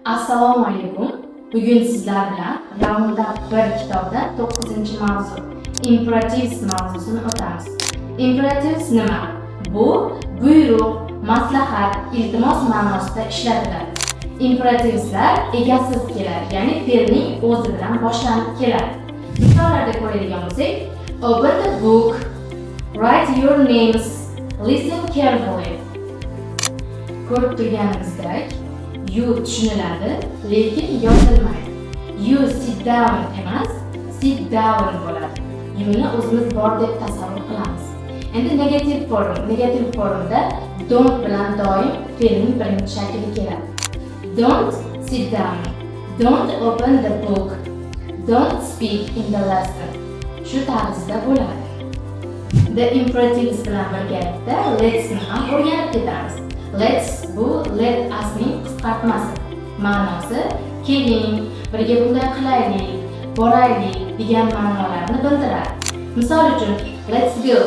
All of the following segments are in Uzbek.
Assalomu alaykum. Bugun sizlar bilan Roundup 1 kitobidan 9-mavzu, Imperatives mavzusini o'tamiz. Imperatives nima? Bu buyruq, maslahat, iltimos ma'nosida ishlatiladi. Imperativeslar egasiz keladi, ya'ni fe'lning o'zi bilan boshlanib keladi. Misollarda ko'radigan bo'lsak, open the book, write your names, listen carefully. Ko'rib turganimizdek, you tushuniladi, lekin yozilmaydi. You sit down emas, sit down bo'ladi. You'ni o'zimiz bor deb tasavvur qilamiz. Endi negative form. Negative formda don't bilan doim fe'lning birinchi shakli keladi. Don't sit down. Don't open the book. Don't speak in the lesson. Shu tarzda bo'ladi. The imperatives bilan birgalikda let's ni ham o'rganib ketamiz. Let's bu let usning qisqartmasi. Ma'nosi keling, birga bunday qilaylik, boraylik degan ma'nolarni bildiradi. Misol uchun, let's go,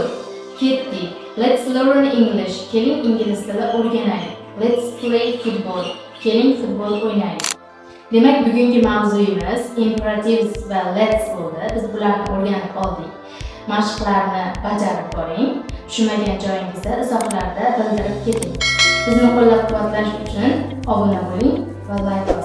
ketdik. Let's learn English, keling, ingliz tili o'rganaylik. Let's play football, keling, futbol o'ynaylik. Demak, bugungi mavzuyimiz imperatives va let's bo'ldi. Biz bularni o'rganib oldik. Mashqlarni bajarib boring. Tushunmagan joyingizda izohlarda bildirib keting. Bizni qo'llab-quvvatlash uchun obuna bo'ling va layk bosing.